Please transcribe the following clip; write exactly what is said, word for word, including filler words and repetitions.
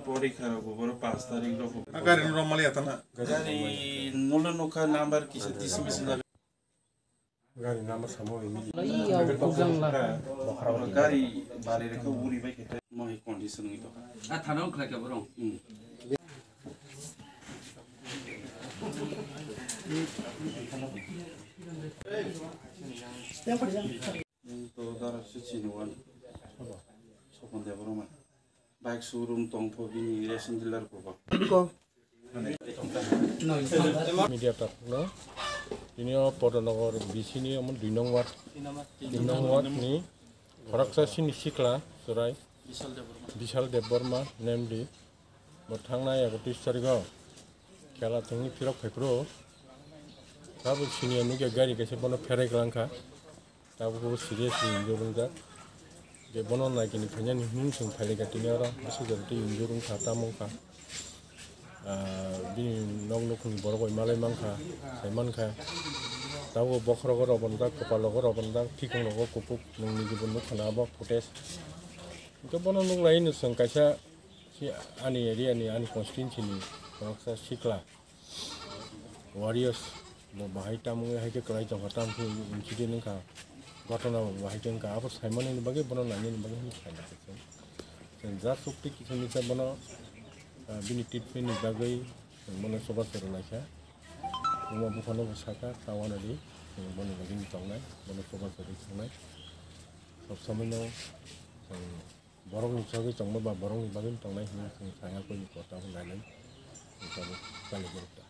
Porikha rok boro paanch tarik rok. Gari no romali atana. Gari nolo nokha number kisa dismiss. Gari number samo ini. Iya, bugang lah. Gari bari rekha uri bai kete. Mo hi condition ngi to. A thana khlai ka borong. Hmm. Nung to dara se chini wan. Sokon de boroma. Bike showroom tongpho bini racing dealer pho ba. Media tak no. Ini o Podonogo bisini omo dui nong ward. Dui nong ward ni khoroksa sini sikla chwrai. Bishal Debbarma. Bishal Debbarma namely. Bo thangnai ekotris tarigo khela thwngwi phirok phaiphuru. Tabuk sini nukya gari kaisa bono pherai kwlangkha. Tabuk bo seriously injure wngjak. Je bono naikini phainani hwnwi chwng phailai kha tini oro. Aswk jora tei injure wngkha, tamo wngkha. Ah, bini nok nukhungni borok bai malai mankha, sai mankha. Tabuk bokhorogo rw bonjak, kopalogo rw bonjak, thikong rogo kuphuk, nwng nini bo nukha na abo footage. Hwnkhe bono nuklai hwnwi chwng kaisa si ani area ni, ani constituency ni khoroksa sikla. Warriors bo bahai tamo wngwi hai khe kwlai tongkha, tamo khe incident wngkha, ghotona bo bahai khe wngkha, abo saimani bagwi bono nainani bagwi hwnwi saina khe chwng. Chwng just ukti kisa misa bono, ah, bini treatment ni bagwi chwng bono chubachu rwlaikha. Buma buphano bo sakha, ta wanadi chwng bono bagwi tongnai, bono chubachu rwi tongnai. Sob somoino chwng borokni chagwi tongma ba borokni bagwi tongnai hwnwi chwng saya koi ni kota bo nainai. Tabuk kali borok ta.